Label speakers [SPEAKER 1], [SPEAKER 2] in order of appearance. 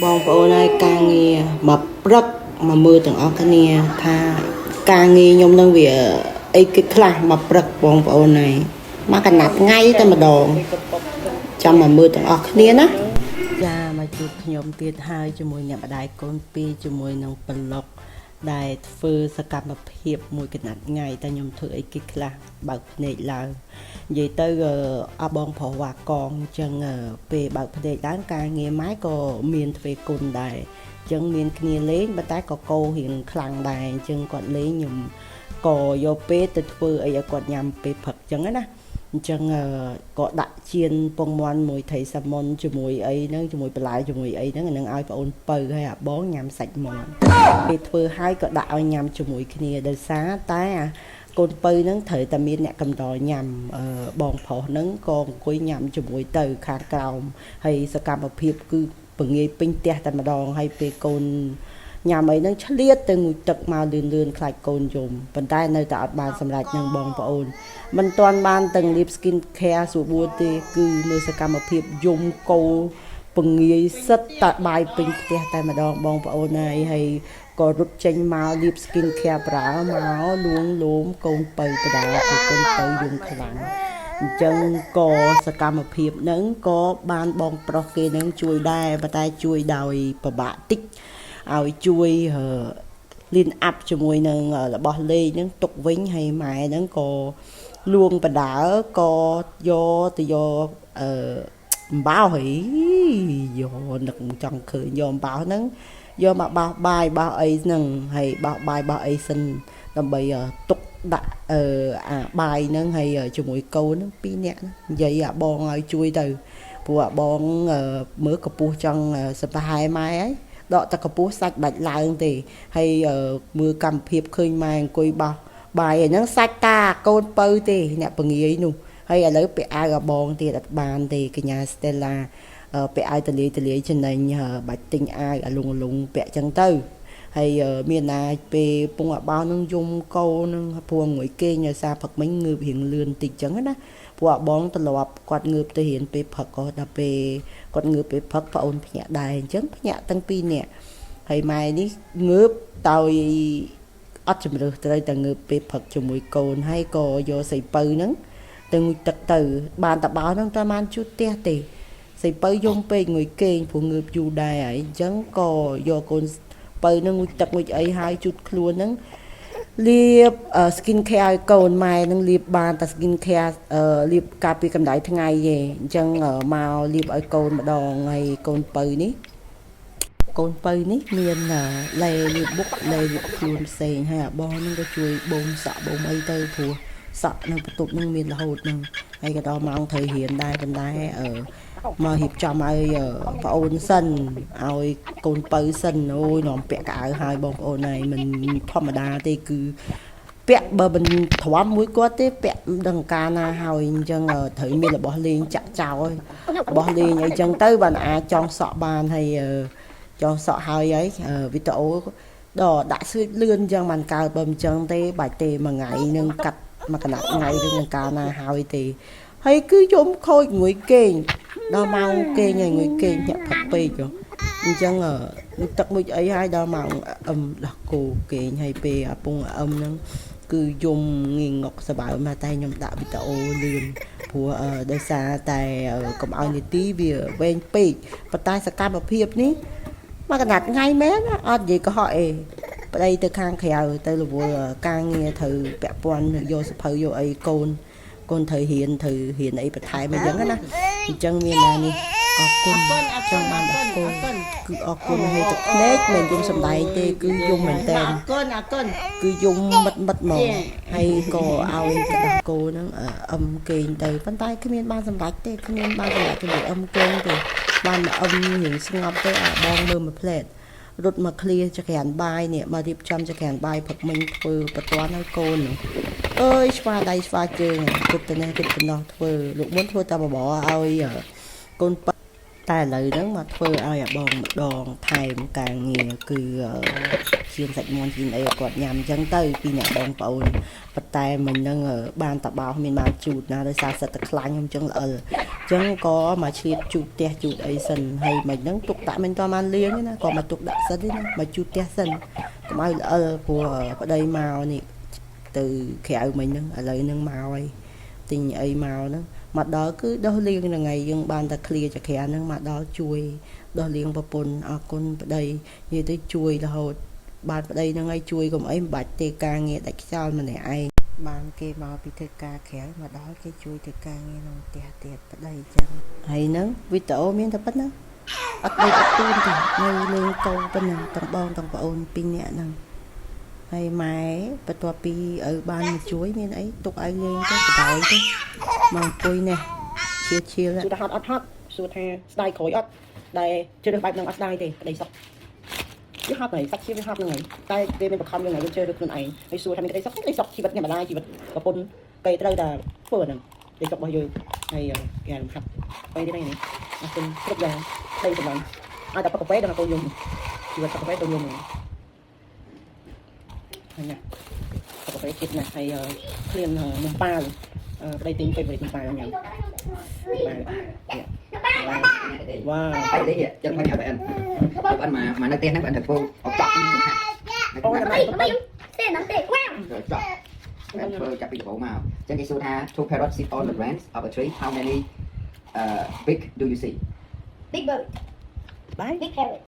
[SPEAKER 1] បងប្អូនហើយការងារមកព្រឹកមកមើលទាំងអស់គ្នាថាការងារខ្ញុំនឹងវាអីគេខ្លះមកព្រឹកបងប្អូនហើយមកកណាត់ថ្ងៃតែម្ដងចាំមកមើលទាំងអស់គ្នាណាចាមកជួបខ្ញុំទៀតហើយជាមួយអ្នកម្ដាយកូនពីរជាមួយនឹងប្លុកដែលធ្វើសកម្មភាពមួយកណាត់ថ្ងៃតែខ្ញុំធ្វើអីគេខ្លះបើកភ្នែកឡើងនិយាយទៅអបងប្រុសវ៉ាកងអញ្ចឹងពេលបើកភ្នែកឡើងការងារម៉ែក៏មានធ្វើគុណដែរអញ្ចឹងមានគ្នាលេងប៉ុន្តែក៏កោរៀងខ្លាំងដែរអញ្ចឹងគាត់លេងខ្ញុំក៏យកពេលទៅធ្វើអីឲ្យគាត់ញ៉ាំពេលព្រឹកអញ្ចឹងណាអញ្ចឹងក៏ដាក់ជៀនពងមាន់មួយត្រីសាម៉ុនជាមួយអីហ្នឹងជាមួយបន្លែជាមួយអីហ្នឹងនឹងឲ្យប្អូនពៅហើយអាបងញ៉ាំសាច់មាន់ពេលធ្វើហើយក៏ដាក់ឲ្យញ៉ាំជាមួយគ្នាដោយសារតែអាកូនពៅហ្នឹងត្រូវតែមានអ្នកកំដរញ៉ាំបងប្រុសហ្នឹងក៏អង្គុយញ៉ាំជាមួយទៅខាងក្រោមហើយសកម្មភាពគឺពងាយពេញផ្ទះតែម្ដងហើយពេលកូនញ៉ាំអីហ្នឹងឆ្លៀតទៅងូតទឹកមកលឿនលឿនខ្លាចកូនយំប៉ុន្តែនៅតែអត់បានសម្រេចនឹងបងប្អូនមិនទាន់បានទាំងលាប skin care ស្រួលបួទេគឺមើលសកម្មភាពយំកោពងាយសិតតែបាយពេញផ្ទះតែម្ដងបងប្អូនហើយហើយក៏រត់ចេញមកលាប skin care ប្រើមកលួងលោមកូនពៅបដាគឺកូនពៅយំខ្លាំងអញ្ចឹងក៏សកម្មភាពហ្នឹងក៏បានបងប្រុសគេហ្នឹងជួយដែរប៉ុន្តែជួយដោយពិបាកតិចឲ្យជួយលៀនអាប់ជាមួយនឹងរបស់លេងហ្នឹងទុកវិញហើយម៉ែហ្នឹងក៏លួងបដើក៏យកទៅយកអឺអំបោហីយកនឹកចង់ឃើញយកអំបោហ្នឹងយកមកបោះបាយបោះអីហ្នឹងហើយបោះបាយបោះអីសិនដើម្បីទុកដាក់អឺអាបាយហ្នឹងហើយជាមួយកូនហ្នឹងពីរនាក់និយាយអាបងឲ្យជួយទៅព្រោះអាបងមើលកពស់ចង់សប្បាយម៉ែហើយដកតែកពស់សាច់បាច់ឡើងទេហើយមើលកម្មភាពឃើញម៉ែអង្គុយបោះបាយហ្នឹងសាច់តាកូនពៅទេអ្នកពងាយនោះហើយឥឡូវពាក់អាវអាបងទៀតអត់បានទេកញ្ញា Stella ពាក់អាវតលាយតលាយចំណេញបាច់ទិញអាវអាលងលងពាក់ចឹងទៅហើយមានណាពេលពងអាបោនឹងយំកោនឹងព្រោះងួយគេងដោយសារផឹកមិញងើបរៀងលឿនតិចចឹងណាព្រោះអាបងត្រឡប់គាត់ងើបទៅរៀនពេលផឹកក៏ដល់ពេលគាត់ងើបពេលផឹកប្អូនភ្ញាក់ដែរអញ្ចឹងភ្ញាក់ទាំងពីរនាក់ហើយម៉ែនេះងើបដោយអត់ជំរឿសត្រូវតែងើបពេលផឹកជាមួយកូនហើយក៏យកសីពៅហ្នឹងទៅងូតទឹកទៅបានតបោហ្នឹងតែបានជូតផ្ទះទេសីពៅយំពេកងុយគេងព្រោះងើបយូរដែរហើយអញ្ចឹងក៏យកកូនពៅហ្នឹងងូតទឹកងូតអីហើយជូតខ្លួនហ្នឹងលាប skin care ឲ្យកូនម៉ែនឹងលាបបានតែ skin care លាបការពារកម្ដៅថ្ងៃទេអញ្ចឹងមកលាបឲ្យកូនម្ដងហើយកូនពៅនេះកូនពៅនេះមានលេលាបបុកលេលាបខ្លួនផ្សេងហើយអាបងនឹងក៏ជួយបូមសក់បូមអីទៅព្រោះសក់នៅបន្ទប់នឹងមានរហូតនឹងហើយក៏ដល់ម៉ោងត្រូវរៀនដែរប៉ុន្តែអឺមករៀបចំឲ្យប្អូនសិនឲ្យកូនពៅសិនអូយនាំពាក់កៅហើយបងប្អូនហើយមិនធម្មតាទេគឺពាក់បើមិនទ្រាំមួយគាត់ទេពាក់មិនដឹងកាលណាហើយអញ្ចឹងត្រូវមានរបស់លេងចាក់ចោលរបស់លេងអីចឹងទៅបានអាចចង់សក់បានហើយចង់សក់ហើយហើយវីដេអូដល់ដាក់ស្វីតលឿនអញ្ចឹងបានកើតបើមិនចឹងទេបាច់ទេមួយថ្ងៃនឹងកាត់មួយកណាត់ថ្ងៃនឹងនឹងកាលណាហើយទេហើយគឺយំខូចងួយគេងដល់ម៉ោងគេងហើយងួយគេងញាក់ផឹកពេកអញ្ចឹងមួយទឹកមួយអីហើយដល់ម៉ោងអឹមដោះគោគេងហើយពេលអាពងអឹមហ្នឹងគឺយំងៀងងក់សបើមកតែខ្ញុំដាក់វីដេអូលឿនព្រោះដោយសារតែកុំឲ្យនីតិវាវែងពេកប៉ុន្តែសកម្មភាពនេះមកកណាត់ថ្ងៃមែនអត់និយាយកុហកអីប្តីទៅខាងក្រៅទៅរវល់ការងារត្រូវពាក់ព័ន្ធយកសភៅយកអីកូនកូនត្រូវរៀនត្រូវរៀនអីបន្ថែមអញ្ចឹងណាអញ្ចឹងមានណានេះអរគុណចង់បានដល់កូនគឺអរគុណហើយទឹកភ្នែកមិនយំសំដែងទេគឺយំមែនតើ
[SPEAKER 2] អរគុណអរគុណ
[SPEAKER 1] គឺយំមិតមិតហ្មងហើយក៏ឲ្យទៅដល់គោហ្នឹងអឹមគេងទៅប៉ុន្តែគ្មានបានសម្រេចទេគ្មានបានសម្រេចជាមួយអឹមគេងទេបានមកអឹមរៀងស្ងប់ទៅអាបងមើលមួយផ្លែតរត់មកឃ្លាចក្រានបាយនេះមករៀបចំចក្រានបាយផឹកមិញធ្វើបន្ទាន់ឲ្យកូនអើយឆ្វាដៃឆ្វាជើងគិតទៅនេះគិតទៅនោះធ្វើលោកមុនធ្វើតែបបរឲ្យកូន តែឥឡូវហ្នឹងមកធ្វើឲ្យអាបងម្ដងថែមការងារគឺជៀនសាច់មាន់ជៀនអីឲ្យគាត់ញ៉ាំអញ្ចឹងទៅពីអ្នកបងប្អូនប៉ុន្តែមិញហ្នឹងបានតបោសមានបានជូតណាដោយសារសិតតែខ្លាញ់ខ្ញុំអញ្ចឹងល្អិលអញ្ចឹងក៏មកឆ្លៀតជូតផ្ទះជូតអីសិនហើយមិញហ្នឹងទុកដាក់មិនតបានលាងទេណាក៏មកទុកដាក់សិនទេណាមកជូតផ្ទះសិនកុំឲ្យល្អិលព្រោះប្តីមកនេះទៅក្រៅមិញហ្នឹងឥឡូវហ្នឹងមកហើយទិញអីមកហ្នឹងមកដល់គឺដោះលាងហ្នឹងហើយយើងបានតែឃ្លាចក្រាហ្នឹងមកដល់ជួយដោះលាងប្រពន្ធអរគុណប្តីនិយាយទៅជួយរហូតបានប្តីហ្នឹងហើយជួយកុំអីមិនបាច់ទេការងារដាច់ខ្យល់ម្នាក់ឯងបានគេមកពីធ្វើការក្រៅមកដល់គេជួយធ្វើការងារក្នុងផ្ទះទៀតប្តីអញ្ចឹងហើយហ្នឹងវីដេអូមានតែប៉ុណ្្នឹងអត់ដូចអត់ទូនទេនៅលេងកោប៉ុណ្ណឹងទាំងបងទាំងប្អូនពីរនាក់ហ្នឹងហើយម៉ែបន្ទាប់ពីឪបានមកជួយមានអីទុកឲ្យលេងទៅបដ ாய் ទៅមកអង្គុយនេះឈៀលឈៀល
[SPEAKER 2] សួរថាហត់អត់ហត់សួរថាស្ដាយក្រោយអត់ដែលជ្រើសរើសបែបហ្នឹងអត់ស្ដាយទេក្តីសុខវាហត់ហើយសាច់ឈាមវាហត់ហ្នឹងហើយតែគេមានបខំយើងហើយយើងជ្រើសរើសខ្លួនឯងហើយសួរថាមានក្តីសុខក្តីសុខជីវិតអ្នកម្ដាយជីវិតប្រពន្ធគេត្រូវតែធ្វើអាហ្នឹងក្តីសុខរបស់យើងហើយគេរំហាត់បែរទៀតនេះអរគុណគ្រប់យ៉ាងក្តីសម្លាញ់ឲ្យតែផឹកកាហ្វេដល់កូនយំជីវិតផឹកកាហ្វេកូនយំហើយណាផឹកកាហ្វេជាតិណាស់ហើយឃ្លាននំប៉ាវប្តីទិញ favorite នំប៉ាវញ៉ាំ វ៉ាវ
[SPEAKER 3] អីទេចឹងមកញ៉ាំបែអិនបែអិនមកមកនៅផ្ទះហ្នឹងបែអិនត្រូវធ្វើអត់ចប់
[SPEAKER 2] អូន
[SPEAKER 4] អីអីទេហ្នឹងទេវ៉ាវ
[SPEAKER 3] ចប់បែធ្វើចាប់ពីដំបូងមកចឹងគេសួរថា two parrots sit on the branch of a tree, how many big do you see?
[SPEAKER 4] Big bird.
[SPEAKER 2] បាយ
[SPEAKER 4] Big parrot.